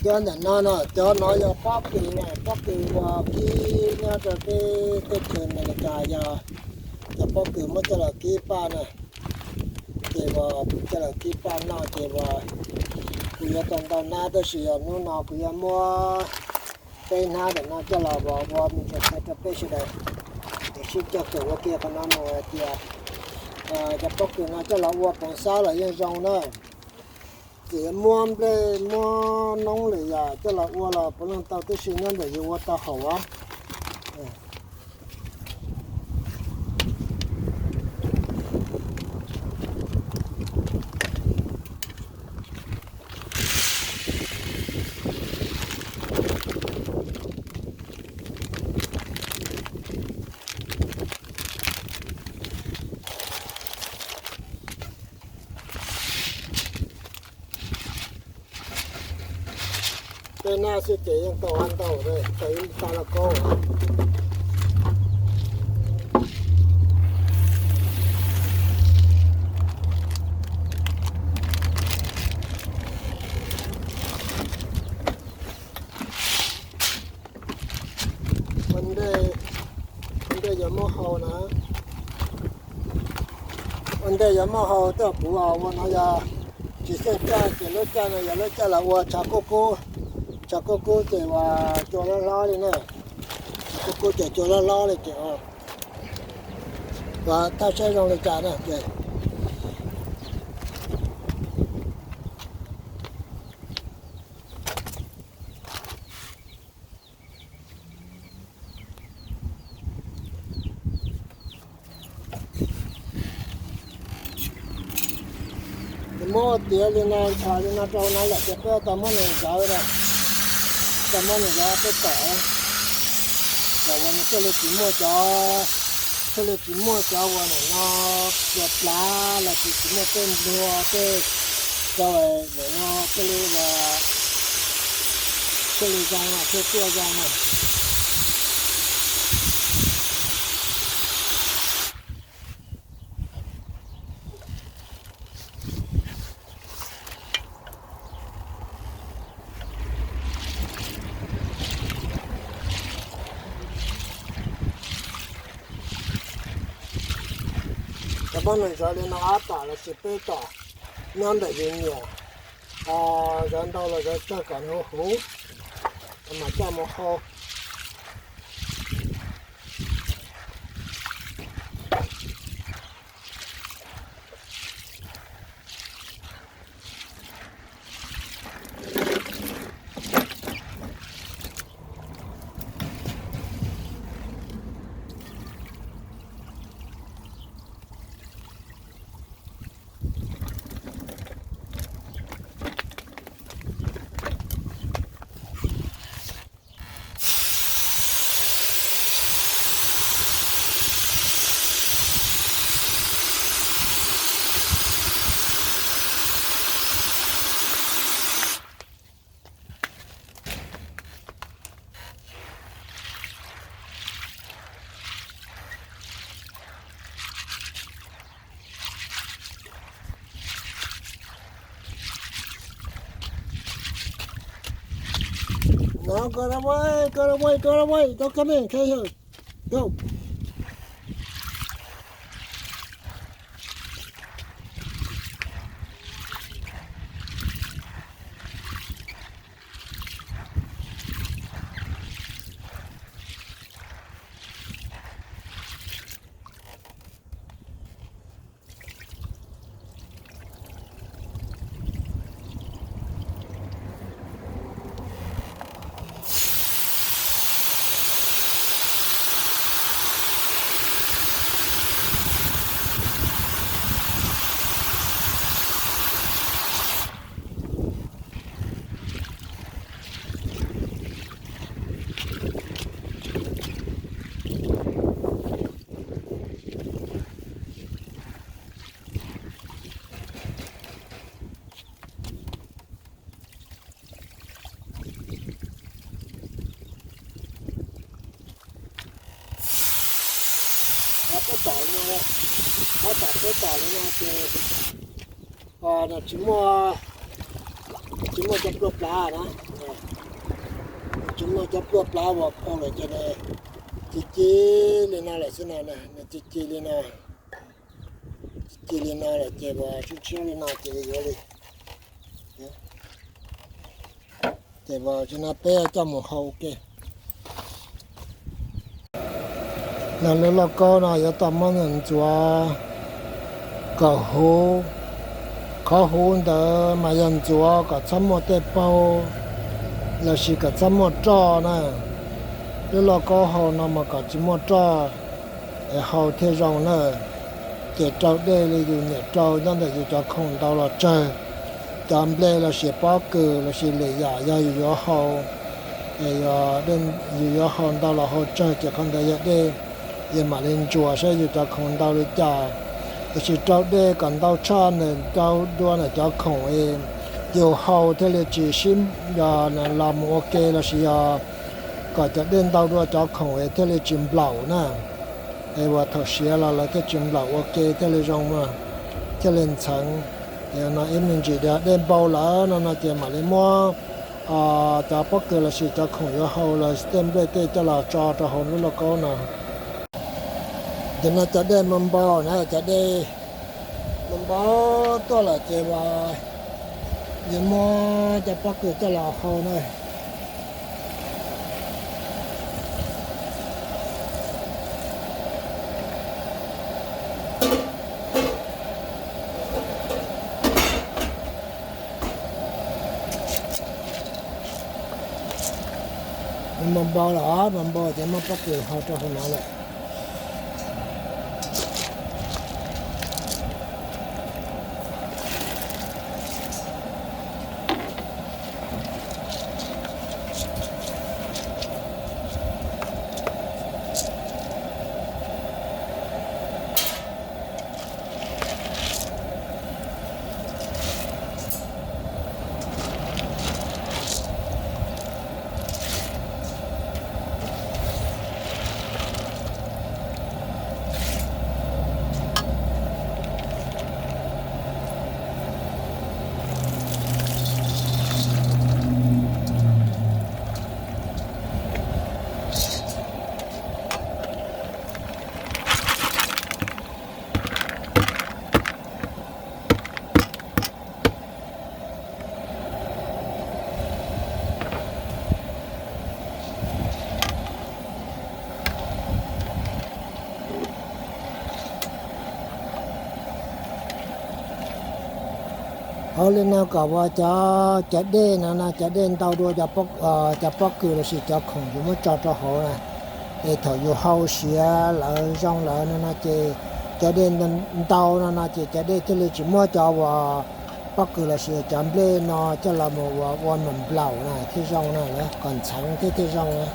Cov ntawm no no, cov no yog pob kws na, pob kws uas kib nyob rau peb teb chaws Amelikas yog cov pob kws muab coj los kib paj na. Ces uas kuv coj los kib paj noj ces uas kuv yuav tau ntau hnab, tab sis yog hnub no kuv yuav muab peb hnab ntawm no coj los ua me ntsis rau peb sawv daws, es sib cog kawm ua kiag qhov no mus hais tias cov pob kws no coj los ua poov xab los yeej zoo na. Txiv muab nplej muab noob lwm yam coj los ua los puav leej tau tib si, nyob ntawm yus ua tau haum os. Tej nab xwb ces yeej tau ntau, tau ib tag lauj kaub. Ua ntej yuav muab hau na, ua ntej yuav muab hau, tej kuv ua no yog tsis xyeej caj, ces lub caj no yog lub caj los ua tshav kub kub, tshav kub kub ces uas cua hlob hlob li na, tshav kub kub ces cua hlob hlob li ces uas thaj saib zoo li cas na ces. Nws muab tiav li no, ntshav li no rau na yom, ces peb tau muab nws zov, tau muab nws zov peb tom, kom uas nws thiaj li tsis muaj cov, thiaj li tsis muaj cov uas nim no pluas plav los sis tsis muaj tej nplua tej, rau nim no thiaj li uas thiaj li zoo, thiaj tuaj zoo na. Cov pob nws zov li no ob tom los sis peb tom, nyob ntawm yus nyiam, zov ntau los zov tsawg kom nws huv, mam coj mus hau. No, go that way, go that way, go that way, don't come in, come here, go. Peb tom li no, peb tom peb tom li no ces tsis muaj, Tsis muaj cov pluaj plav na, tsis muaj cov pluaj plav uas phau lawm ces nws ci ci li no lawm xwb no, nws ci ci li no, ci ci li no lawm ces uas sib tshiab li no ces yuav li. Ces uas tsis no peb coj mus hau ua ke. Yog lub lauj kaub no yuav tau muab ntxuav kom huv. Qhov huv ntawd mas yog ntxuav kom txhob muaj tej paug lossis kom txhob muaj roj na. Lub lauj kaub hau no mas kom tsis muaj roj es hau thiaj zoo na. Ces rau dej li yus nyiam rau nyob ntawm yus cov khoom ntau los tsawg. Cov nplej lossis pob kws lossis lwm yam yog yus yuav hau, yus yuav hau ntau los hau tsawg ces qhov ntawd yog dej, yus mam li ntsuas saib yus cov khoom ntau li cas. Tiam sis rau dej kom ntau tshaj nws rau dua ntawm cov khoom es yus hau thiaj li tsis sib los mus ua ke lossis yog kom cov dej ntau dua cov khoom es thiaj li tsis nplaum na. Es uas thaum siav los lawv thiaj tsis nplaum ua ke thiaj li zoo, thiaj li ntxheev. Ces no ib me ntsis dej npau lawm no no ces mam li muab cov pob kws lossis cov khoom yuav hau los tej nplej tej coj los tso rau hauv lub lauj kaub no. Ces no cov dej mus npau na, cov dej mus npau tuaj lawm ces uas yuav muab cov pob kws coj los hau na. Mus npau lawm, mus npau ces muab pob kws hau rau hauv no lawm. Hau li no kom uas cov, cov dej no no, cov dej ntau dua cov pob kws lossis cov khoom yus muab tso rau hauv na, es thaum yus hau siav lawv zoo lawm no no ces cov dej ntau no no ces cov dej thiaj li tsis muab cov uas pob kws lossis cov nplej no coj los mus ua ua nplaum na thiaj zoo na, kom ntxheev thiab thiaj zoo na.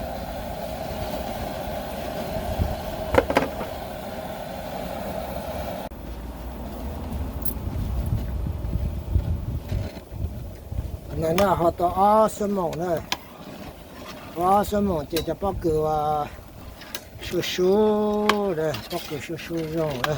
No na ho tau ob xuab moos na, ob xuab moos ces cov pob kws uas su su, pob kws su su zoo na.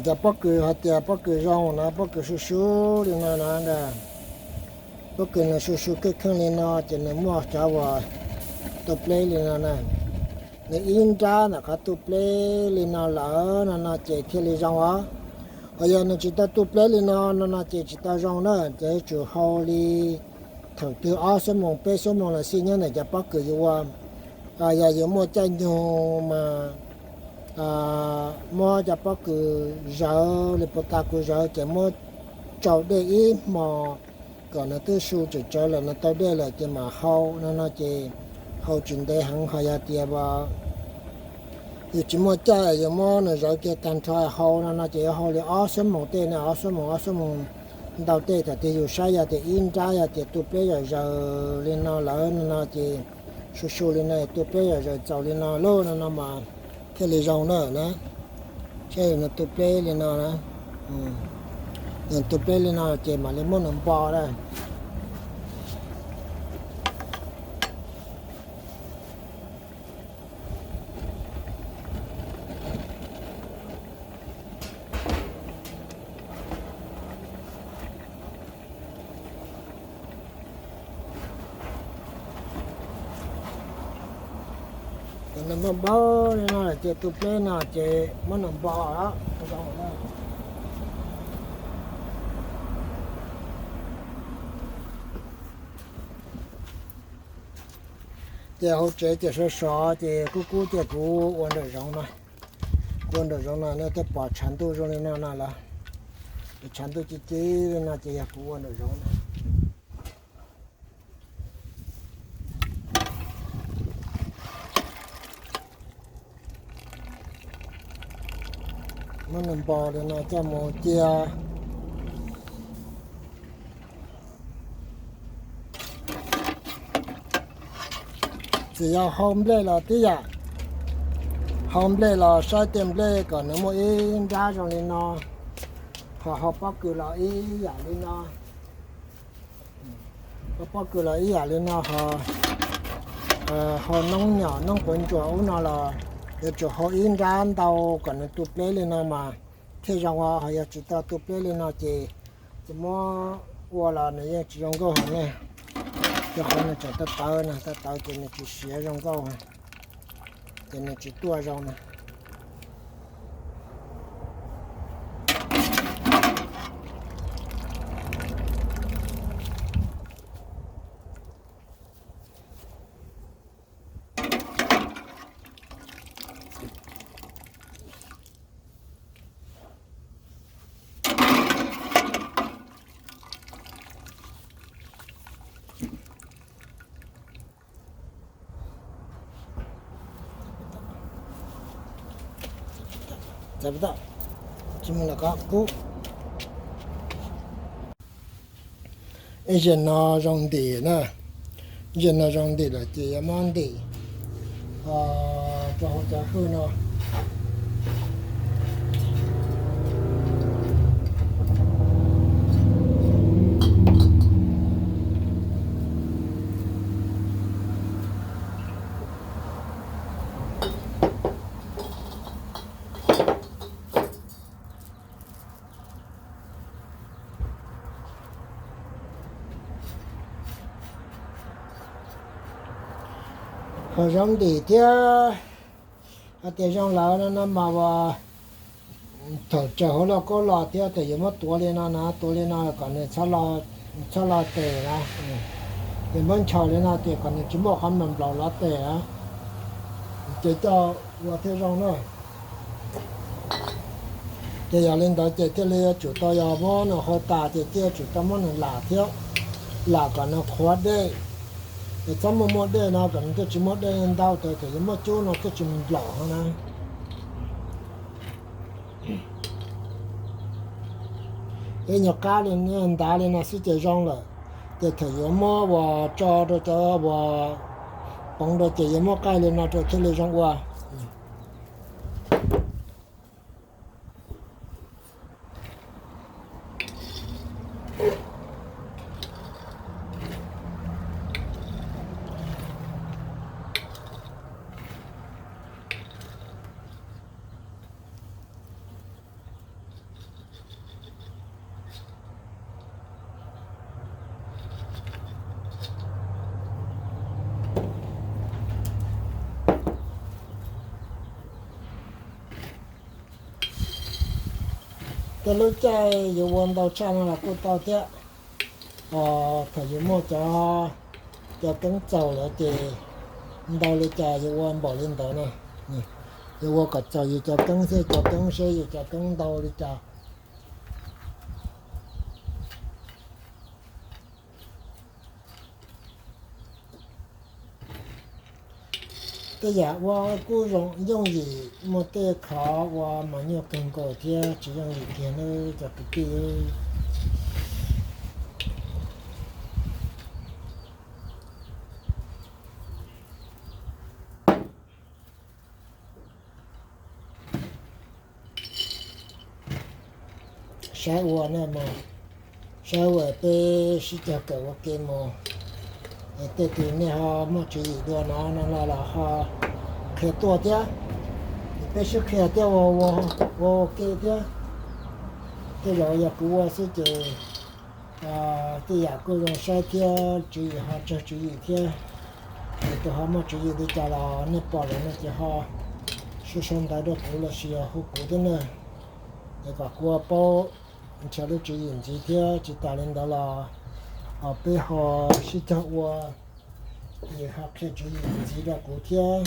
Cov pob kws hais tias pob kws zoo no, pob kws su su li no na, pob kws nws su su kheej kheej li no ces nws muaj cov uas tu pleb li no na. Nws ib nrab ntawm qhov tu pleb li no lawm no no ces thiaj li zoo os. Ho yog nws tsis tau tu pleb li no no no ces tsis tau zoo na, ces yuav tsum hau li thaum twg ob xuab moos peb xuab moos los xij nyob ntawm cov pob kws yus ua. Yog yus muaj caij nyoog mas muab cov pob kws zawv li puas tas kuv zawv ces muab tsau dej ib hmos kom nws twb su tsawv tsawv lawm nws tau dej lawm ces mam hau no no ces hau tsis ntev heev. Ho yog tias yus tsis muaj caij yus muab nws zawv kiag tag nrho hau no no ces yuav hau li ob xuab moos tej na, ob xuab moos ob xuab moos ntau tej. Thaum twg yus saib yog tias ib nrab yog tias tu pleb zom zaws li no lawm no no ces su su li no tu pleb zom zaws txaus li no lawm no no mas thiaj li zoo na na. Saib no tu pleb li no na. Tu pleb li no ces mam li muab nws npo na. Nws npau npau li no ces tu pleb no ces muab nws npo. Ces hauv tsev ces sov sov ces kub kub ces kuv ua nraum zoov no. Kuv ua nraum zoov no nej thiaj pom tshav ntuj zoo li no no lawm. Tshav ntuj ci ci li no ces yog kuv ua nraum zoov no. Muab nws npo li no coj mus cia. Txawm yog hau nplej los tib yam, hau nplej los saib tej nplej kom nws muaj ib nrab zoo li no, ho hau pob kws los ib yam li no. Hau pob kws los ib yam li no, ho hau noob nyom noob quav ntsuas ub no los yuav tsum hau ib nrab ntau kom nws tu pleb li no mas thiaj zoo os. Ho yog tsis tau tu pleb li no ces tsis muab ua los nws yeej tsis zoo nkauj heev ne. Rau qhov nws tseem tawv tawv na, tawv tawv ces nws tsis siav zoo nkauj, ces nws tsis tuaj zoo na. Ib zaug no zoo ntim na, ib zaug no zoo ntim lawm ces yuav muab ntim rau hauv cov hwj no. Ho zoo ntim thiab, hais tias zoo lawm no no mas uas thaum tsaws hauv lauj kaub los thiab thaum yuav muab tuav li no na, tuav li no kom nws txhob lo tes na, ces muab nchaws li no ces kom nws tsis muaj qhov nplaum nplaum los tes na, ces coj ua thiaj zoo na. Ces yog li ntawd ces thiaj li yuav tsum tau yog muab nws hau tas ces thiaj yuav tsum tau muab nws lam thiab, lam kom nws qhuav dej. Ces txhob muaj muaj dej no kom nws thiaj tsis muaj dej ntau tas, thaum yuav muab cub no thiaj tsis nplaum na. Ib nyuag qab li ntav li no xwb ces zoo lawm. Ces thaum yuav muab uas tso rau cov uas poov rau ces yuav muab qaij li no rau thiaj li zoo ua. Tej lub caij yuav ua ntau tshaj no los kuj tau thiab. Thaum yuav muaj cov, cov keeb txaus lawm ces ntau li cas yuav ua npaum li ntawd na. Yuav ua kom txaus yus cov keeb thiab cov keeb seb yus cov keeb ntau li cas. Tej yam ua kuj zoo yooj yim, muaj tej qhov ua mas nyuaj kawg nkaus thiab tsis yooj yim kiag nawb cov kwv tij. saib ua na mog, saib ua peb sib cog kawm ua ke mus. Es tej tus nej ho muaj tswv yim dua no no los ho qhia tuaj thiab, es peb sib qhia thiab ua ua ua ke thiab. Tej zaum yog kuv ua xwb ces tej yam kuj zoo saib thiab tswv yim ho tsawg tswv yim thiab. Es tus ho muaj tswv yim li cas los nej pom lawm no ces ho sau sau ntawv rau kuv lossis hu kuv thiab na. Es kom kuv paub nrhiav lub tswv yim ntxiv thiab tsis tas li ntawd los peb ho sib cog ua, es ho qhia tswv yim ntxiv rau kuv thiab.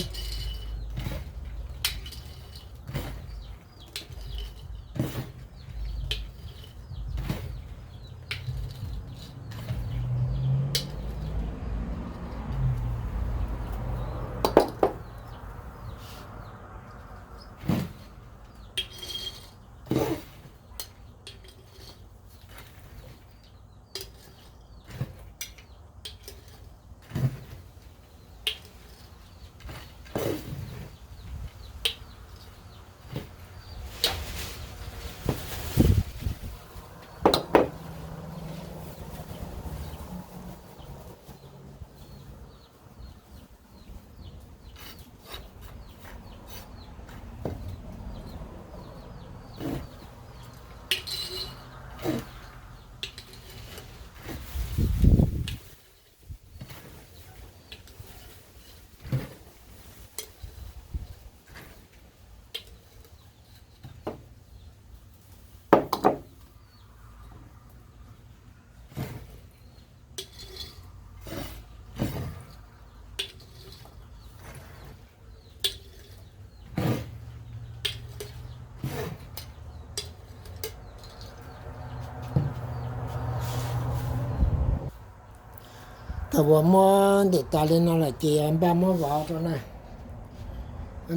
Thaum uas muab ntim tas li no lawm ces npaj muab vov rau na.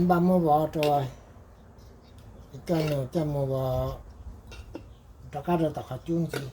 Npaj muab vov rau, coj mus, coj mus vov rov qab rau tom qhov cub ntxiv.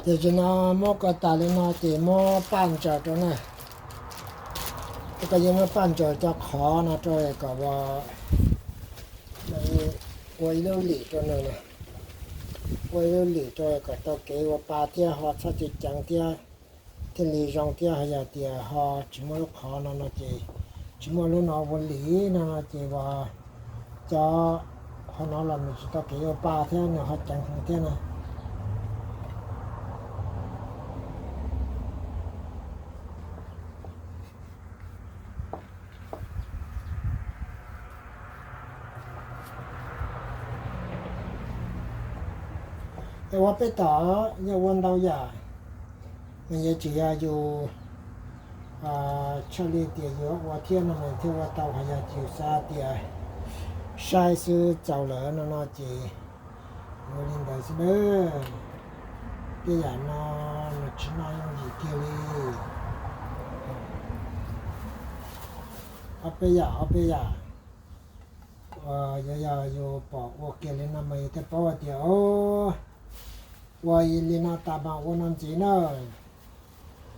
Ces tam sim no muab ko tas li no ces muab paj ntsaws rau na. Koj yeej muab paj ntsaws cov qhov no rau kom ua ib lub lim rau nws, ua ib lub lim rau kom tau kev ua pa thiab ho txhob ceev ceev thiab, thiaj li zoo thiab. Ho yog tias ho tsis muaj lub qhov no no ces, tsis muaj lub no ua lim no no ces uas cov qhov no los nws tsis tau kev ua pa thiab nws ho ceev heev thiab na. Es ua peb tom yog ua ntau yam, nws yuav tsis yog yus tshaj li tias yuav ua thiab no nws thiaj ua tau. Ho yog yus xav tias saib xwb txaus lawm no no ces ua li ntawd xwb nawb. Tej yam no nws tsis noj yooj yim kiag li. Ob peb yam, ob peb yam. Yog, yog yus pom ua kiag li no mas yus thiaj paub hais tias, o, ua li no tas mas ua no ntxiv na.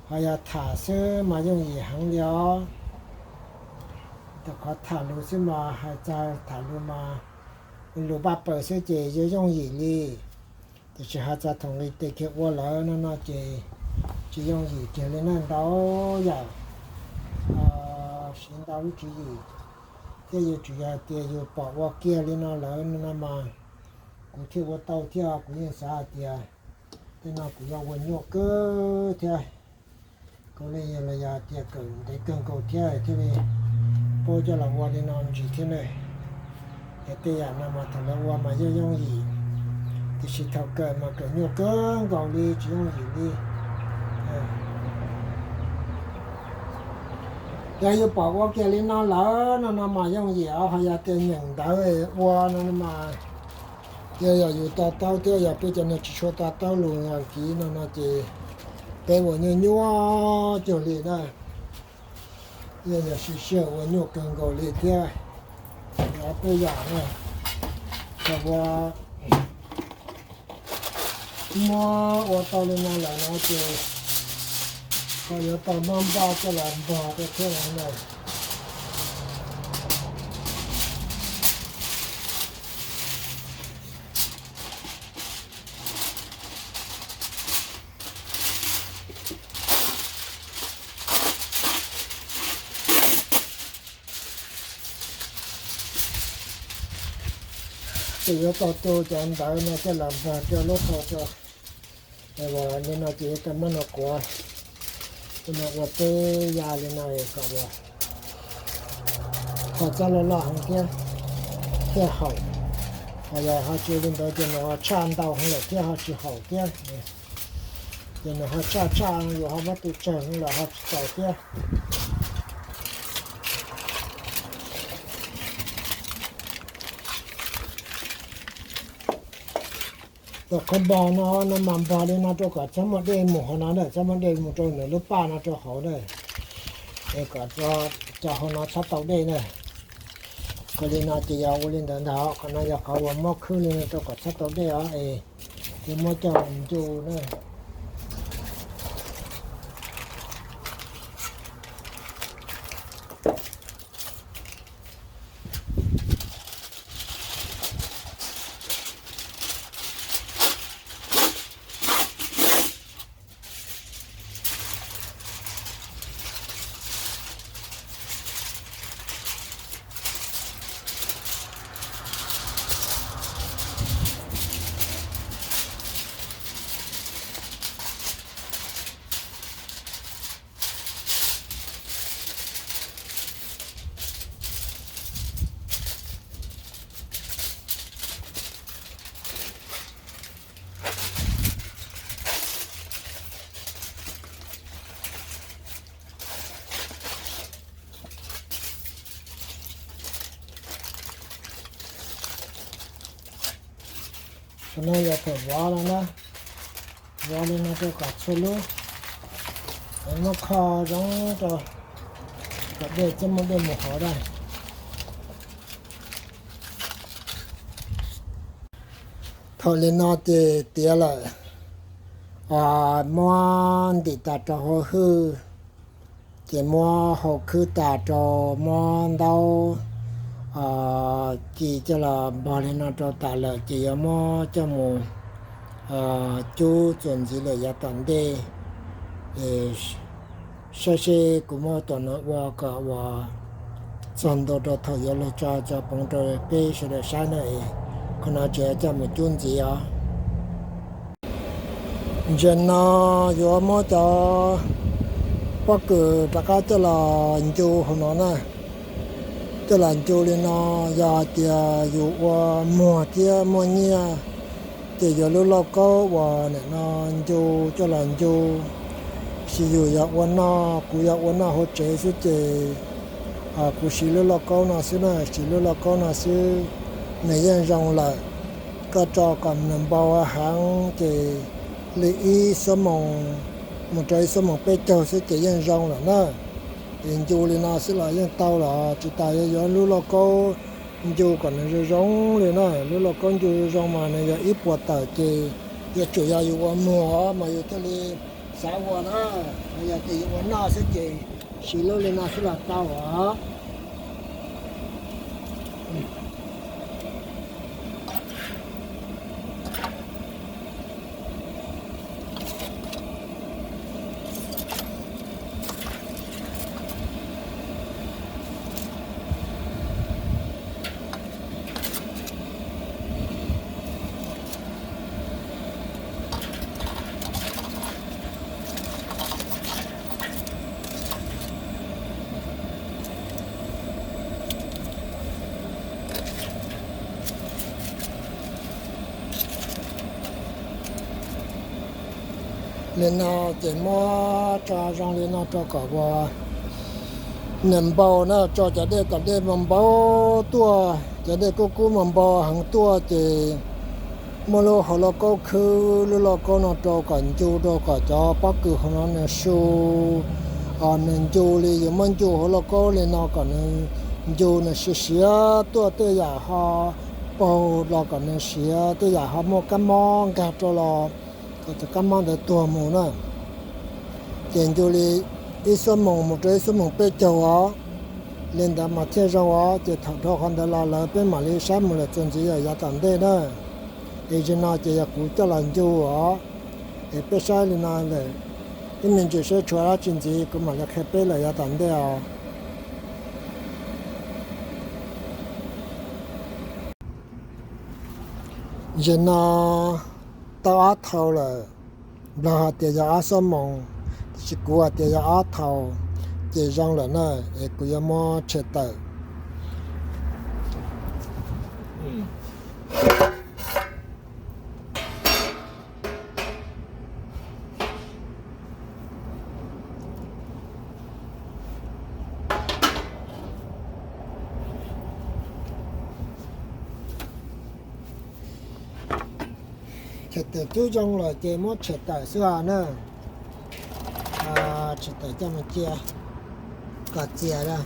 Ho yog tham xwb mas yooj yim heev li os. Rau qhov tham lus xwb mas hais txog tham lus mas lus paj paws xwb ces yuav yooj yim li. Tiam sis hais txog thaum nqis tes kiag ua lawm no no ces tsis yooj yim kiag li na, ntau yam siv ntau lub tswv yim, thiab yus tsuas yog hais tias yus pom ua kiag li no lawm no no mas kuv thiaj ua tau thiab. Kuv yeej xav hais tias tej no kuv yuav ua nyuaj kawg thiab. Kuv li los yog hais tias kawm ntev kawg nkaus thiab thiaj li paub coj los ua li no ntsis thiab ne. Es tej yam no mas thaum lawv ua mas yooj yooj yim, tiam sis thaum kawm mas kawm nyuaj kawg nkaus li, tsis yooj yim li. Yog yus pom ua kiag li no lawm no no mas yooj yim os, ho yog tias nyeem ntawv ua no no mas yog yus to taub thiab, yog peb cov neeg tsis tshua to taub lus Askiv no no ces peb ua nyuaj nyuaj cuag li na. Yog yus siv sij hawm ua nyuaj kawg nkaus li thiab. Yog tej yam na, thaum ua muab ua tau li no lawm no ces ho yuav tau muab npaj coj los npog rau thiab na. Ces yuav tau tu cov ntawv no coj los npog rau lub hauv rau. Li no ces yuav tau muab no kuav, no ua peb ya li no kom ua, kom txhob loj loj heev thiab thiaj haum. Ho yog ho tsis li ntawd ces nws ho tshaj ntau heev lawm thiab ho tsis haum thiab. Ces nws ho tshaj tshaj, yus ho muab tu tsawg heev lawm ho tsis txaus thiab. Tom qhov npog no, no mas npog li no rau kom txhob muaj dej mus hauv no na, txhob muaj dej mus rau nws lub paj no rau hauv na, es kom cov hauv no txhob tau dej na. Kom li no ces yog ua li ntawd ntag, qhov no yog qhov uas muab khwb li no rau kom txhob tau dej os, es yuav muab coj ncu na. Qhov no yog thaum vov no na, vov li no rau kom txhua lub, es muab kho zoo rau kom dej txhob muaj dej mus hauv dab. Thaum li no ces tiav lawm, muab ntim tas rau hauv hwj, ces muab hau khwb tas rau, muab ntaub ci coj los npog li no rau tas lawm ces yuav muab coj mus cub txuas ntxiv lawm yav tom ntej. Saib seb kuv muab tom no ua kom uas txog ntua rau thaum yuav luag tso cov poov rau peb sawv daws saib na. Qhov no tseem coj mus cub ntxiv os. Ntawm no yuav muab cov pob kws rov qab coj los ncu hauv no na. Coj los ncu li no, yog hais tias yus ua muag thiab muaj nyiaj ces yuav lub lauj kaub uas nim no ncu coj los ncu. Sis yus yog ua noj, kuv yog ua noj hauv tsev xwb ces kuv siv lub lauj kaub no xwb na, siv lub lauj kaub no xwb nws yeej zoo lawm. Koj tso kom nws npau heev ces li ib xuab moos mus rau ib xuab moos peb caug xwb ces yeej zoo lawm na. Es ncu li no xwb los yeej tau los tsis tas yuav yuav lub lauj kaub ncu kom nws zoo zoo li na. Lub lauj kaub ncu zoo zoo mas nws yog ib puas tawm ces yuav tsum yog yus ua muag mas yus thiaj li xav ua na. Yog tias yus ua noj xwb ces siv lub li no xwb los tau os. Li no ces muab tso zoo li no rau kom uas nws npau na, tso cov dej kom dej mas npau tuaj, cov dej kub kub mas npau heev tuaj ces muab lub hauv lauj kaub khwb lub lauj kaub no rau kom ncu rau kom cov pob kws hauv no nws su, nws ncu li yus muab ncu hauv lauj kaub li no kom nws ncu nws siav siav tuaj tej yam ho paug los kom nws siav, tej yam ho muaj kab mob nkag rau los kom cov kab mob ntawd tuag mus na. Ces ncu li ib xuab moos mus rau ib xuab moos peb caug os, li ntawd mas thiaj zoo os. Ces thaum dhau qhov ntawd los lawm peb mam li saib mus lawm txuas ntxiv lawm yav tom ntej na. Es zaum no ces yog kuv coj los ncu os, es peb saib li no lawm, ib me ntsis saib tshuav dab tsi ntxiv kuv mam li qhia peb lawm yav tom ntej os. Zaum no tau ob thau lawm, Nplog hais tias yog ob xuab moos, tiam sis kuv hais tias yog ob thau, ces zoo lawm na, es kuv yuav muab tshem tawm. Tshem tawm cub zoo lawm ces muab tshem tawm xwb os na. Tshem tawm coj mus cia kom txias na.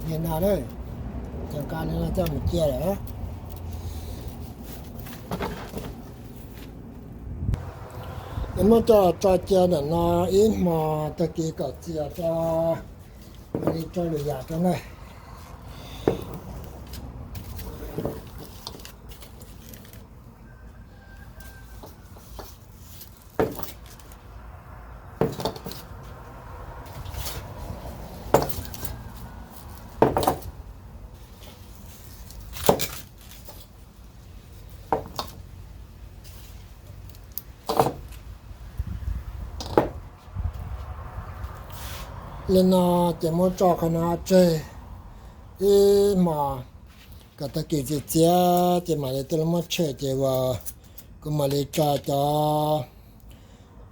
Li no, cov nqa li no coj mus cia lawm. Es muab coj tso cia ntawm no ib hmos tag kis kom txias tso, mam li rau lwm yam rau na. Li no ces muab tso qhov no tseg ib hmos kom tag kis txias txias ces mam li tuaj muab tshem ces uas kuv mam li tso cov,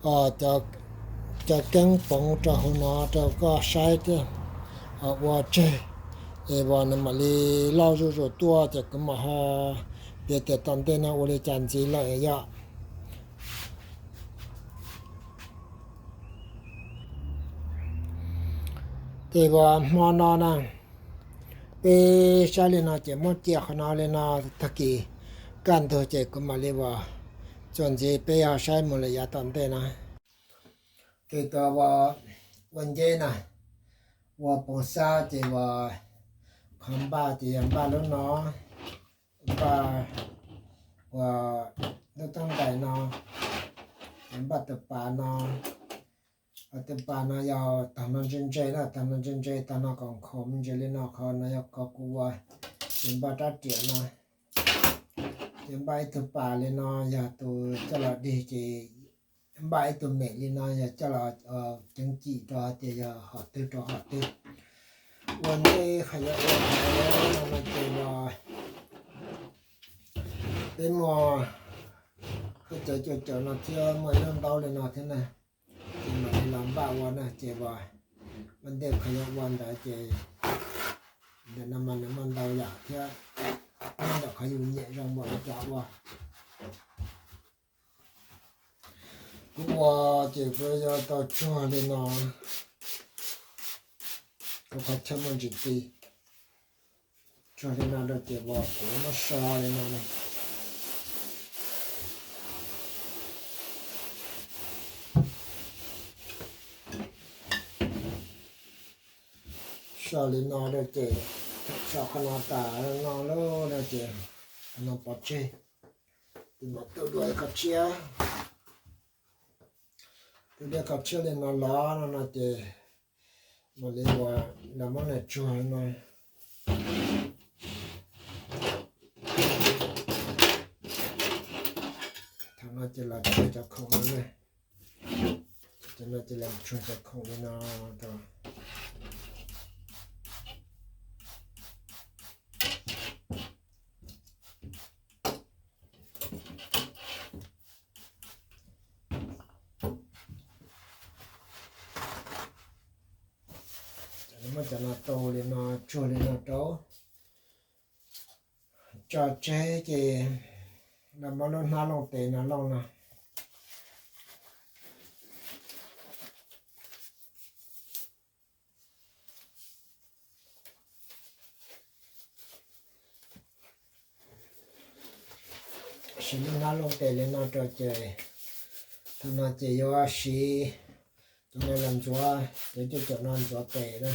cov keeb poov rau hauv no rau koj saib thiab ua tseg, es uas nws mam li loj zuj zus tuaj ces kuv mam ho piav tias tom ntej no ua li cas ntxiv lawm yom. Ces uas hmo no na, peb saib li no ces muab cia qhov no li no, tag kis kaj ntug ces kuv mam li uas txuas ntxiv peb ho saib mus lawm yav tom ntej na. Ces tus uas ua nceb na, ua poov xab ces uas qhov npaj ces yog npaj lub no, npaj uas lub teeb ntais no, npaj tus pas no. Tus pas no yog tag no ntse ntse na, tag no ntse ntse, tag no kom nkhaus me ntsis li no, qhov no yog qhov kuv ua, ces npaj rab riam no. Ces npaj ib tug pas li no yog tus coj los dig, ces npaj ib tug mem li no yog coj los ceev cim rau hais tias yog hom twg rau hom twg. Ua ntej qhov yuav ua no ces los peb muaj lub cawv cuam caum no thiab muaj ib lub ntaub li no thiab na. Ces mam li los npaj ua na, ces uas ua ntej qhov yuav ua ntawd ces ntawm no mas nws muaj ntau yam thiab, nyob ntawm qhov yus nyiam zoo npaum li cas ua. Kuv ua ces kuv yuav tau tsuag li no, kuv qhov chaw muaj ntsis ti. Tsuag li no rau ces uas kuv muab so li no na. So li no rau ces so qhov no tas no lawm no ces qhov no pov tseg, ces mam tu dua ib qho tshiab. Tus dej kho tshiab li no los no no ces mam li ua, los muab nws tsuag no. Thaum no ces los tsuag cov khoom no na. Cov no ces los tsuag cov khoom li no rau. Muab cov no tau li no, tsuag li no rau, tso tseg ces los muab lub hnab looj tes no looj no. Siv lub hnab looj tes li no rau ces thaum no ces yuav siv cov no los ntxuav, cov cuaj caum no ntxuav tes na.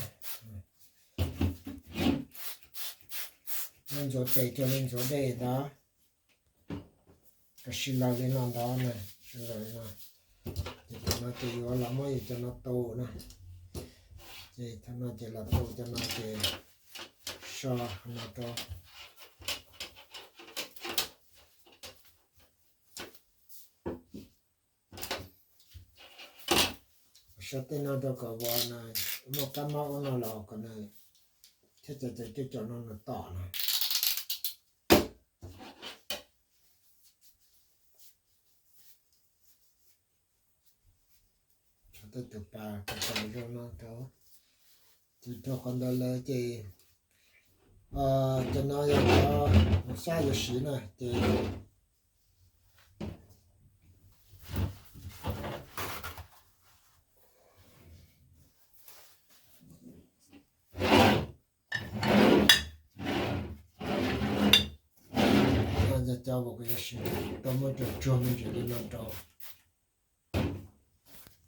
Yuav ntxuav tes cuag li ntxuav dej ntawd. Siv laws li no ntawd na, siv laws li no. Ces thaum no ces yuav los muab yus cov no tu na. Ces thaum no ces los tu cov no ces so no rau. So tej no rau kom uas muaj kab mob ub no los kom nws thiab cov cov cuaj caum no nws tom no. Tej tus pas pas zoo no rau. Ces rau qhov ntawd lawm ces cov no yog cov sab yuav siv na ces no yog cov uas kuv yuav siv rau muab rau tsuag me ntsis li no rau.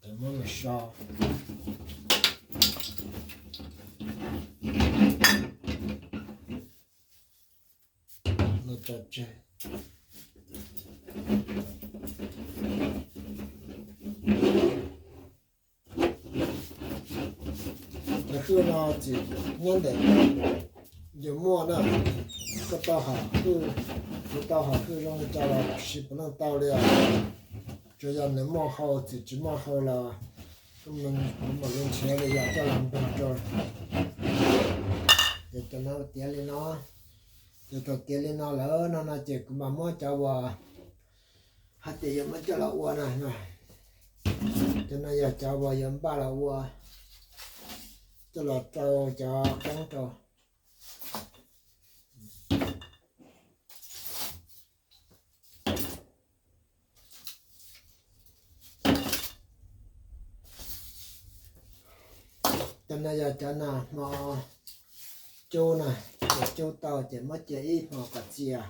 Ces muab nws so no tso tseg. Cov hwj no txim nyob ntawm yus muaj na, koj tau hom hwj, kuv tau hom hwj zoo li cas los siv puav leej tau li os. Tsuas yog nws muaj hau, txim tsis muaj hau los kuv mam li nrhiav li yam coj los nrog rau. Ces cov no tiav li no, ces thaum tiav li no lawm no no ces kuv mam muab cov uas hais tias yuav muab coj los ua na, cov no yog cov uas yuav npaj los ua, coj los rau cov keeb rau. Cov no yog cov nas hmo cub na, cov cub tau ces muab cia ib hmo kom txias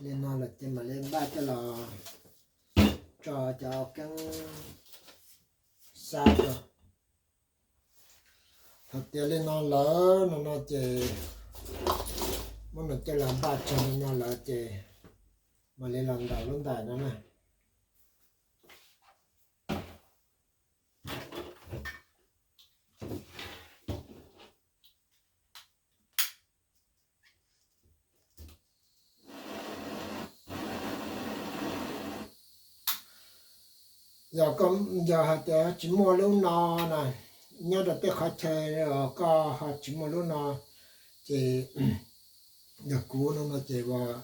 li no lawm ces mam li npaj coj los tso cov keeb xab rau. Thaum tiav li no lawm no no ces muab nws coj los npaj tseg li no lawm ces mam li los ntaus lub ntais no na. Yog koj, yog hais tias tsis muaj lub no na, nyob rau tej qhov chaw koj ho tsis muaj lub no, ces yog kuv no no ces uas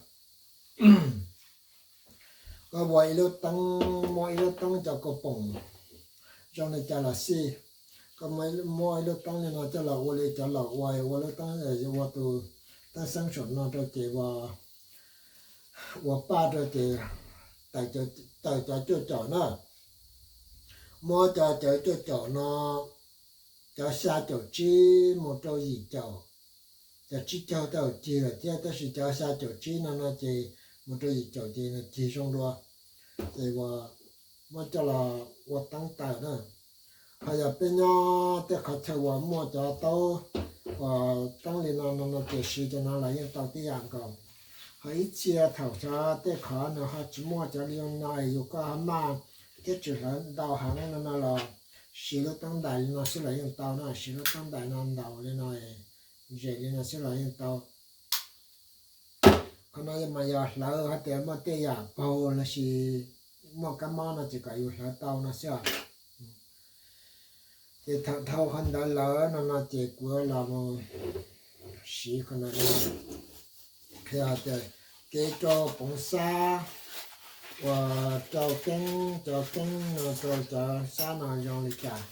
koj ua ib lub teeb, muaj ib lub teeb cov kaus poom zoo li cas los xij, koj muaj ib lub teeb li no coj los ua li cov laus ua, ua lub teeb, ua tus teeb xeeb saum no rau ces uas ua paj rau ces tawm cov cuaj caum na. Muab cov cawv cuaj caum no, cov xya caum tsib mus rau yim caum, cov tsib caug tau cig lawm thiab, tab sis cov xya caum tsib no no ces mus rau yim caum ces nws cig zoo dua, ces uas muab coj los ua teeb tawm na. Ho yog peb nyob tej qhov chaw uas muaj cov taub uas teeb li no no no ces siv cov no los yeej tau tib yam nkaus. Ho ib txhia thaum xyov tej qhov nws ho tsis muaj cov li no, yus koj ho maj Thiab tsis hlawv ntau heev no no los siv lub teeb ntais li no xwb los yeej tau no, siv lub teeb ntais no ntaus li no, zes li no xwb los yeej tau. Qhov no mas yog hlawv hais tias muaj tej yam paug lossis muaj kab mob no ces kom yus hlawv tau no xwb os. Ces thaum dhau qhov ntawd lawm no no ces kuv los mus siv qhov no, qhia tias kev rau poov xab uas rau keeb, cov keeb no rau cov xab no zoo li cas.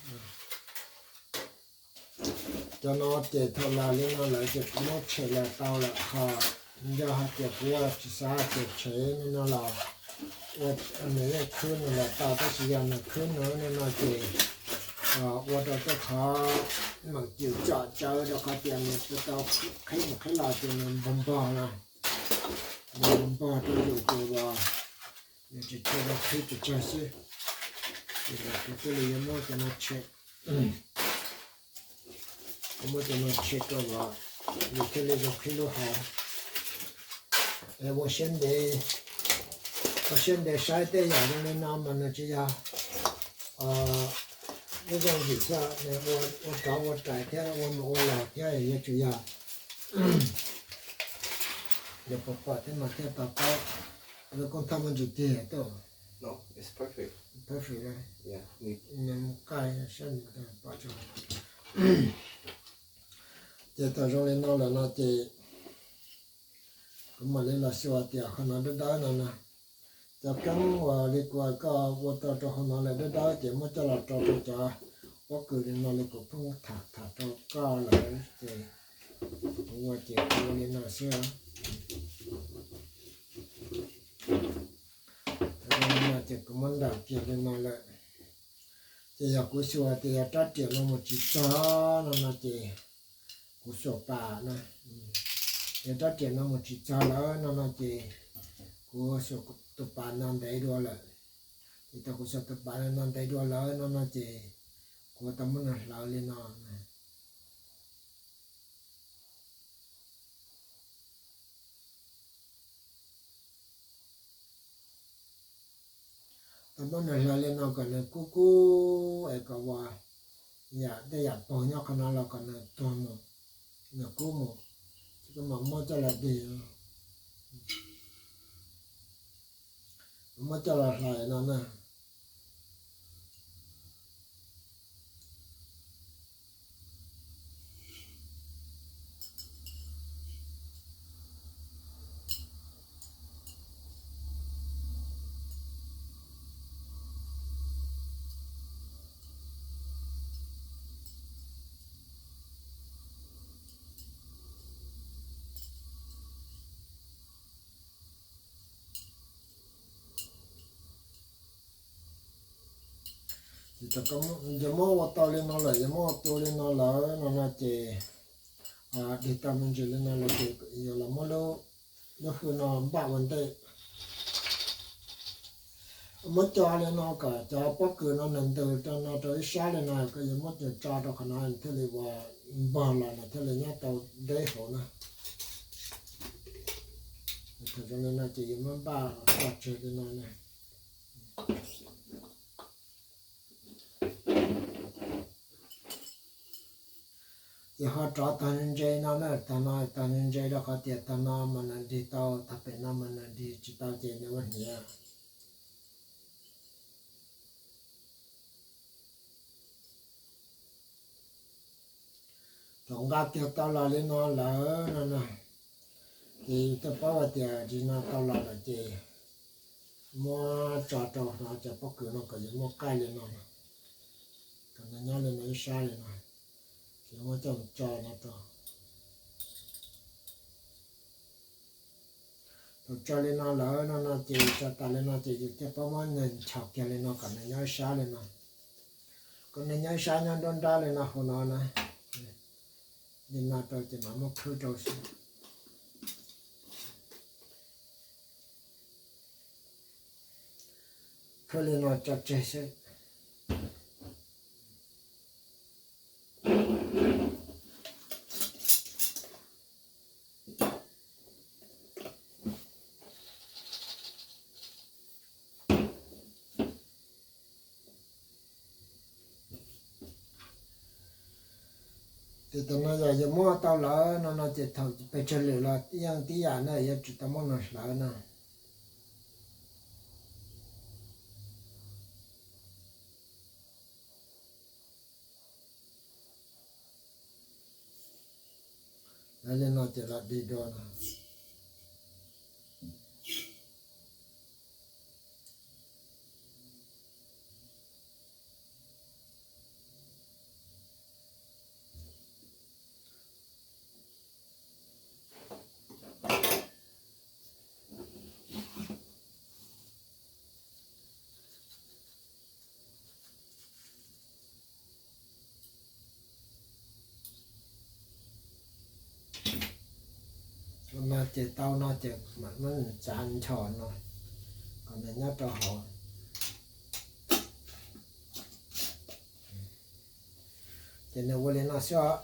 Cov no ces thaum los li no lawm ces kuv muab tshem los tau lawm, ho yog hais tias kuv tsis xav tias tshem no no los ua nws yeej khwb no los tau, tab sis yog nws khwb no no no ces ua rau tej qhov meem cim tsom tsawv rau qhov tias nws tsis tau qhib mus qhib los ces nws npog npog no, nws npog npog rau yus ces uas nws tsis tshua zoo qhib pes tsawg xwb. Ces kuv thiaj li yuav muab cov no tshem, kuv muab cov no tshem rau los yus thiaj li zoo qhib lub hauv. Es ua siab ntev, ua siab ntev saib tej yam zoo li no mas nws tsis yog lub zoo yim xwb, nws ua rov ua rais thiab ua mus ua los thiab yuav tsum yog yog pom pom thiab mas thiaj to taub. Lub koob thaj muaj ntsis tiag tuaj, perfect, nws mus qaij saib nws pom tso. Ces thaum zoo li no lawm no ces kuv mam li los xyuas tias qhov no dawb dawb no na. Cov keeb uas li kuv koj ua tau rau hauv no lawm dawb dawb ces muab coj los rau rau cov pob kws li no li kuv pheej tham tham rau koj lawm ces kuv ua ces kuv ua li no xwb. Thaum no ces kuv muab ntawm kiag li no lawm. Ces yog kuv xyuas tias yog rab riam no mus tsis txog no no ces kuv xuas pas na. Yog rab riam no mus tsis txog lawm no no ces kuv xuas tus pas no ntev dua lawm. Ces thaum kuv xuas tus pas no ntev dua lawm no no ces kuv tau muab nws hlawv li no. Tau muab nws hlawv li no kom nws kub kub es kom ua yam tej yam paug nyob qhov no los kom nws tuag mus, nws kub mus, ces kuv mam muab coj los dig, muab coj los hlais no na. Ces yog muab ua tau li no lawm, yog muab ua tu li no lawm no no ces dig tau me ntsis li no lawm ces yog los muab lub hwj no npaj ua ntej. Muab co li no kom cov pob kws no nws ntws rau no rau ib sab li no, koj yuav muab nws tso rau qhov no nws thiaj li ua npog los nws thiaj li nyob tau deb hauv na. Thaum zoo li no ces yuav muab npaj tso tseg li no na. Ces ho rov tag ntse no na, tag no tag ntse rau qhov tias tag no mas nws dig tau, tag pem no mas nws dig tsis tau ces nws ua hniav. Thaum nqa kiag tau los li no lawm no na, ces yus thiaj paub hais tias ris no tau los lawm ces muab tso rau no cov pob kws no kom yus muaj qaij li no, kom nws nyob li no ib sab li no, ces muab coj mus tso no rau. Thaum tso li no lawm no no ces tso tas li no ces yus thiaj paub muab nws nchos kiag li no kom nws nyob ib sab li no, kom nws nyob ib sab nyob nruab nrab li no hauv no na. Li no rau ces mam muab khwb rau xwb. Khwb li no tso tseg xwb. Ces tam no yog yus muab tau lawm no no ces thaum pes tsawg lwm los yeej tib yam na, yuav tsum tau muab nws hlawv no. Hlawv li no ces los dig dua no. No ces tau no ces mam muab nws txav nchos no kom nws nyob rau hauv. Ces nws ua li no xwb.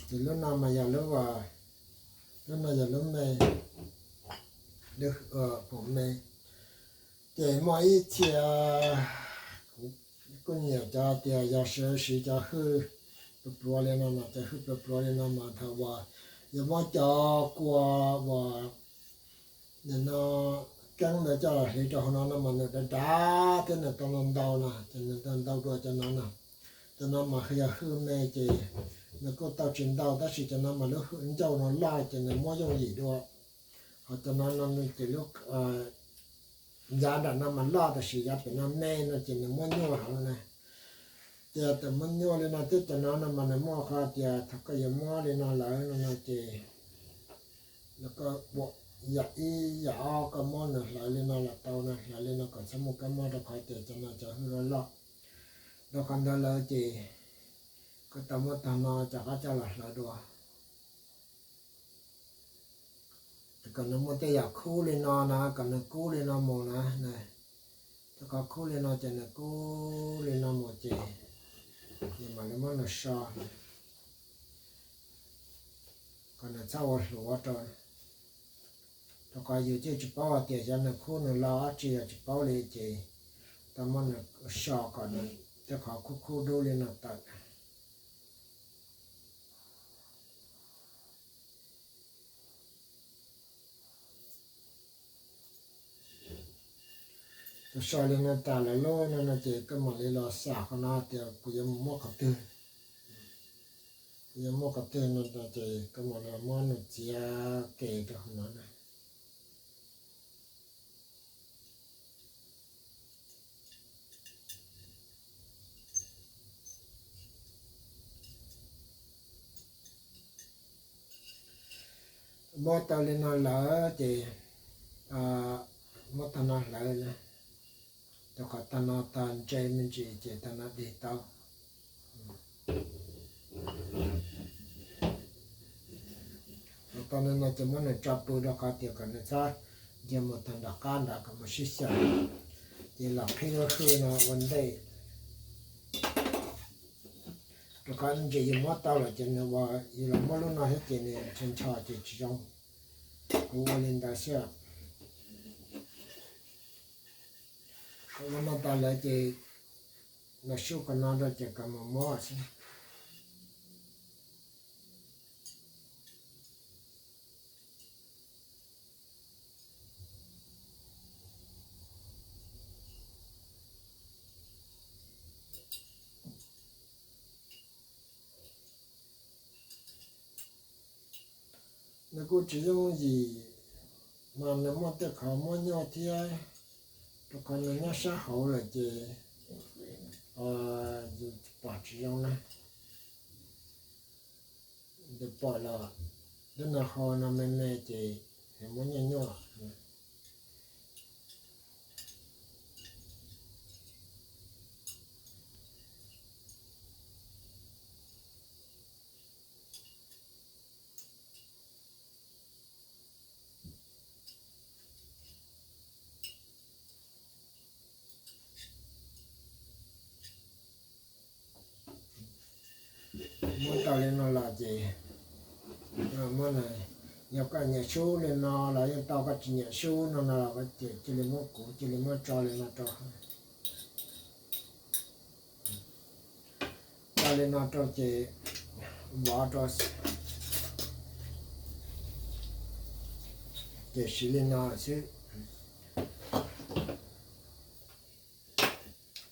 Ces lub no mas yog lub, lub no yog lub me, lub pum me. Ces muaj ib txhia kuv kuj nyiam cov tias yog siv, siv cov hwj pluav pluav li no mas, cov hwj pluav pluav li no mas thaum uas yog muab cov kua uas nim no keeb ntawd coj los hliv rau hauv no no mas nws dav dav thiab nws tau ntau ntau no ces nws tau ntau dua cov no no. Cov no mas yog hwj me ces nws kuj tau tsis ntau tab sis cov no mas lub hwj ncauj no loj ces nws muab yooj yim dua. Ho cov no no nws ces lub yav nram no mas loj tab sis yav pem no me no ces nws muab nyuaj heev na. Ces tam muab nyuaj li no thiab cov no no mas nws muaj qhov tias thaum koj yuav muab li no lawm no no ces koj yam ib yam ob koj muab nws hlawv li no los tau na, hlawv li no kom txhob muaj kab mob rau qhov tias cov no cov hwj loj loj. Rau qhov ntawd lawm ces koj tau muab tag no rov qab coj los hlawv dua. Kom nws muaj tej yam khub li no na, kom nws kub li no mus na. Tej qhov khub li no ces nws kub li no mus ces yus mam li muab nws so kom nws txhob ua hluav rau. Rau qhov yus twb tsis paub hais tias xyov nws khub nws lau dab tsi, yog tsis paub li ces tau muab nws so kom nws tej qhov khub khub dub li no tawm. Tau so li no tas lawm lub no no ces koj mam li los xam qhov no tias kuv yuav mus muab qhov twg. Kuv yuav muab qhov twg no ces koj mam li muab nws txiav ke rau hauv no na. Muab tau li no lawm ces muab tag no hlawv na, rau qhov tag no tag ntse me ntsis ces tag no dig tau. Tau li no ces muab nws tso pw rau qhov tias kom nws txhob nce mus tag nram qab nrad kom mus sib xyaw, ces los qhib lub hwj no ua ntej. Rau qhov ntsis yus muab tau lawm ces nws ua, yus los muab lub no thiab ces nws ncho ncho ces tsis zoo. Kuv ua li ntawd xwb. Ua no tas lawm ces los sub qhov no rau ces kom mus muab xwb. Nws kuj tsis yooj yim, mas nws muaj tej qhov muab nyuaj thiab, rau qhov nws nyob sab hauv lawm ces yus pom tsis zoo na. Yus pom los lub no hau no me me ces nws muab nyuaj nyuaj. Muab tau li no los ces, yog koj nyiam sub li no los yeej tau, koj tsis nyiam sub no no los cia li muab kuv cia li muab tso li no rau. Li no rau ces vov rau, ces siv li no xwb.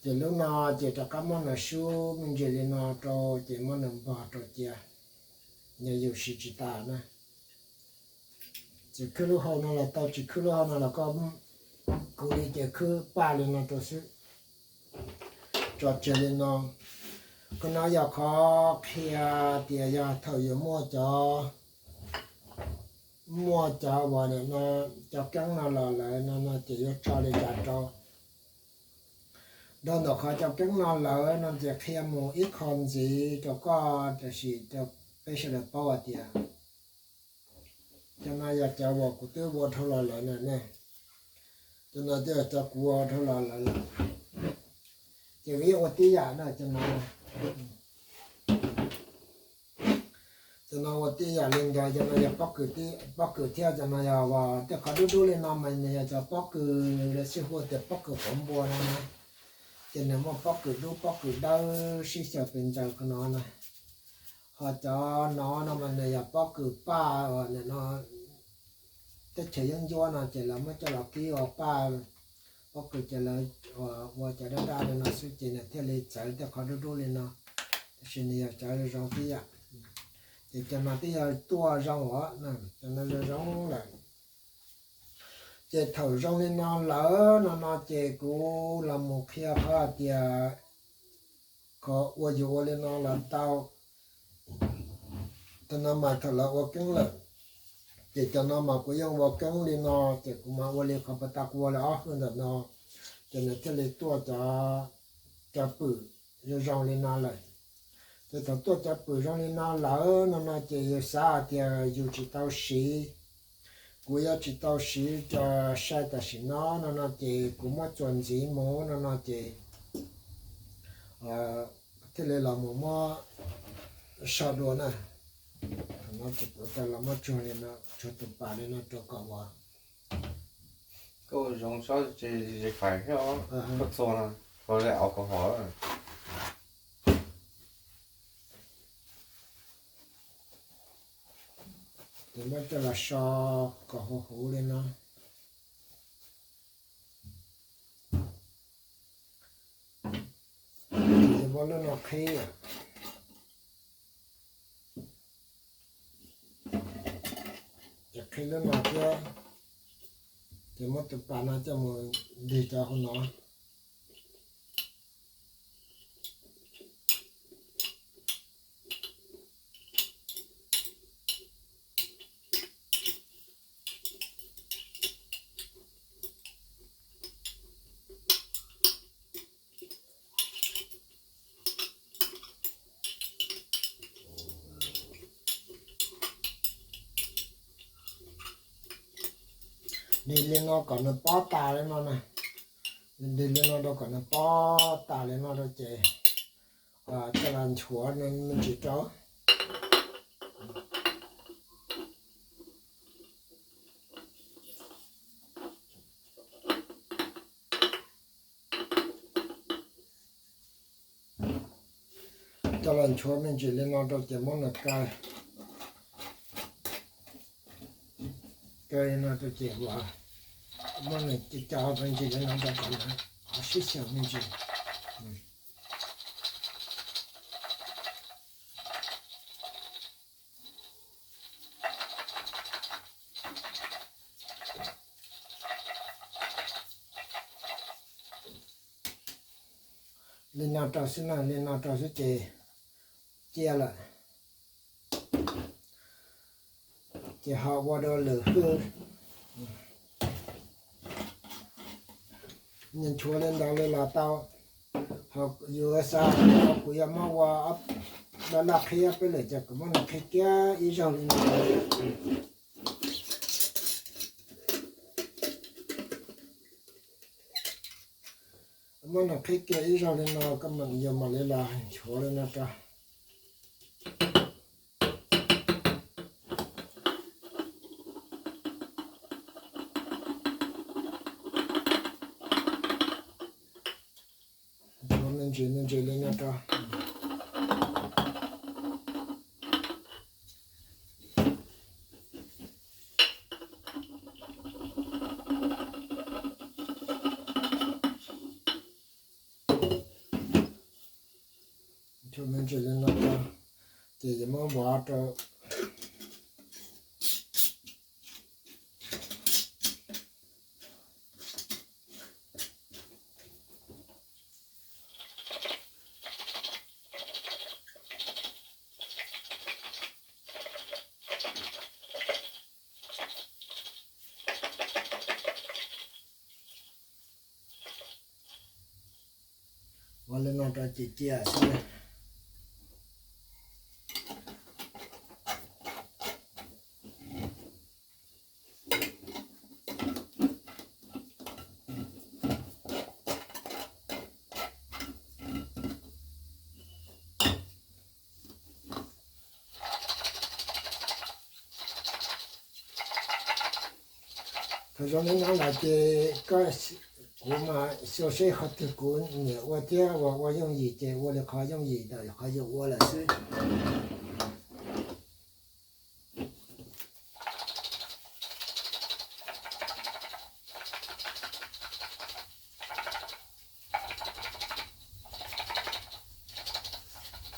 Ces lub no ces rov qab muab nws sub me ntsis li no rau ces muab nws npog rau cia, yog yus siv tsis tas na. Ces khwb lub hau no los tau, tsis khwb lub hau no los koj kuv li ces khwb paj li no rau xwb. Tso tseg li no. Qhov no yog qhov qhia tias yog thaum yuav muaj cov, muaj cov uas nim no cov keeb no los lawm no no ces yuav tso li cas rau. Dhau ntawm qhov cov keeb no lawm no ces qhia mus ib qho ntxiv rau koj, tab sis rau peb sawv daws paub hais tias cov no yog cov uas kuv twb ua dhau los lawm na ne. Cov no twb yog cov kuv ua dhau los lawm lawm. Ces yeej ua tib yam na, cov no, cov no ua tib yam li ntawd. Cov no yog pob kws, pob kws thiab cov no yog uas tej qhov dub dub li no mas nws yog cov pob kws, lawv xij hu tias pob kws quav npua no na. Ces nws muaj pob kws dub pob kws dawb sib xyaw pes ntsaws qhov no na. Ho cov no no mas nws yog pob kws paj uas nim no teb chaws yeeb ncuab no ces lawv muab coj los kib ua paj, pob kws ces lawv ua cov daj daj li no xwb ces nws thiaj li txawv tej qhov dub dub li no. Tab sis nws yog cov zoo tib yam. Ces cov no twb yog tuaj zoo os, cov no zoo zoo lawm. Ces thaum zoo li no lawm no no ces kuv los mus qhia qhov hais tias qhov ua yus ua li no los tau. Thaum no mas thaum lawv ua keeb lawm, ces cov no mas kuv yeej ua keeb li no, ces kuv mas ua li qhov puag ta kuv ua li ob hwj ntawm no, ces nws thiaj li tuaj cov, cov pwm zoo zoo li no lawm. Ces thaum tuaj cov pwm zoo li no lawm no no ces yus xav hais tias yus tsis tau siv, kuv yuav tsis tau siv rau sai tam sim no no no ces kuv muab txuas ntxiv mus no no ces thiaj li los mus muab sau dua na. Thaum no ces kuv tau los muab tsuag li no, tsuag tus pas li no rau kom uas koj ua zoo saib tsis fais thiab, koj txuag no, txuag li au koj hov. Ces muab coj los so kom huv huv li no. Ces muab lub no qhib, ces qhib lub no thiab, ces muab tus pas no coj mus ntig rau hauv no. Ntig li no kom nws pob tas li no na. Ntig li no rau kom nws pob tas li no rau ces coj los nchuav me ntsis rau. Coj los nchuav me ntsis li no rau ces muab nws kaw, kaw li no rau ces muab nws co me ntsis li no rau kom nws sib xyaw me ntsis. Li no rau xwb na, li no rau xwb ces cia lawm. Ces ho ua dua lwm hwj. Nws nchuav li ntawd li los tau. Ho yus xav, kuv yuav muab ua dab laj qhib peb lwm ces kuv muab nws qhib kiag ib zaug li no. Muab nws qhib kiag ib zaug li no, koj mam, yus mam li los nchuav li no rau. Nchuav me ntsis me ntsis li no rau. Me ntsis li no, ces yuav muab vov rau. Ua li no rau cia cia xwb. Thaum zoo li no lawm ces koj, kuv mas xyuas seb qhov twg kuv nyiam ua thiab uas ua yooj yim ces ua li qhov yooj yim ntawm qhov yus ua lawm xwb.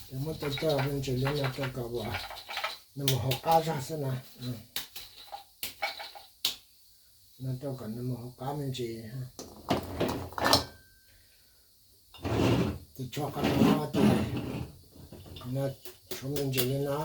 Ces muab coj coj me ntsis li no rau kom uas nws mus hauv qab zog xwb na. No rau kom nws mus hauv qab me ntsis. Ces tshuav qhov no ces no tshuav me ntsis li no.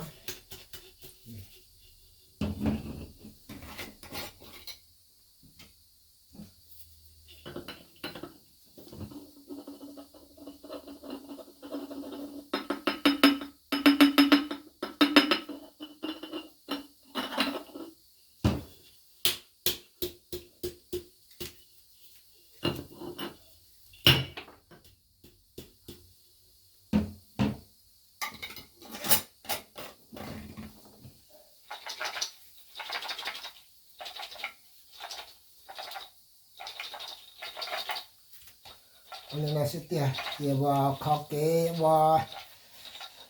Ua li no xwb tiag, ces uas qhov kev uas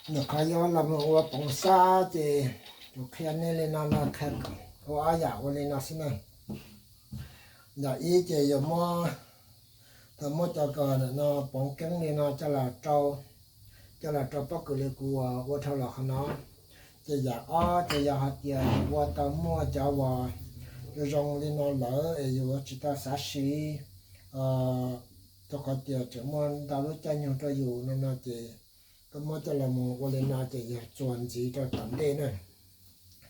nws qhov yuav los mus ua poov xab ces kuv qhia nej li no no, ua ob yam ua li no xwb na. Yam ib ces yuav muab, thaum muab cov ko no poov keeb li no coj los rau, coj los rau pob kws li kuv ua dhau los qhov no. Ces yam ob ces yog hais tias ua tau muaj cov uas zoo zoo li no lawm es yus tsis tau xav siv, rau qhov tias tseem muaj ntau lub caij nyoog rau yus no no ces koj muab coj los mus ua li no ces yog txuas ntxiv rau tom ntej na.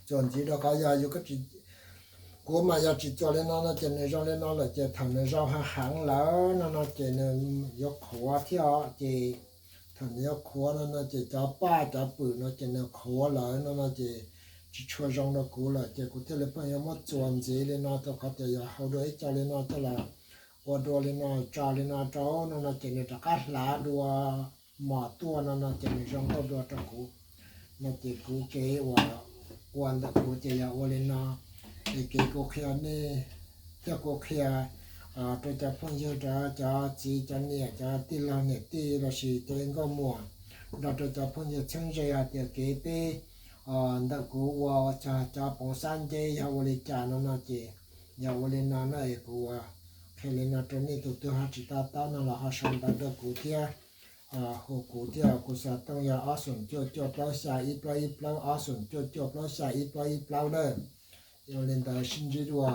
Txuas ntxiv rau qhov yog yus, kuv mas yog tsis txuas li no no ces nws zoo li no lawm ces thaum nws zoo heev heev lawm no no ces nws yuav qhuav thiab os. Ces thaum nws yuav qhuav no no ces cov paj cov pwm no ces nws qhuav lawm no no ces tsis tshua zoo rau kuv lawm ces kuv thiaj li pheej yuav muab txuas ntxiv li no rau qhov tias yog hau dua ib co li no coj los ua dua li no tso li no rau no no ces nws rov qab hlav dua mos tuaj no no ces nws zoo nkauj dua rau kuv. No ces kuv kev uas ua ntawm kuv ces yog ua li no. Es kev kuv qhia nej thiab kuv qhia rau cov phooj ywg, rau cov txiv cov niam, cov tij laug niam tij lossis cov nkauj muam, nrog rau cov phooj ywg txheeb ze hais tias kev peb ntawm kuv ua cov poov xab nceb yog ua li cas no no ces yog ua li no na. Es kuv ua qhia li no rau nej, tus twg ho tsis to taub no los ho sau ntawv rau kuv thiab, hu kuv thiab. Kuv xov tooj yog ob xoom cuaj cuaj plaub xya ib plaub ib plaub, ob xoom cuaj cuaj plaub xya ib plaub ib plaub lawm. Yog li ntawd sib ntsib dua.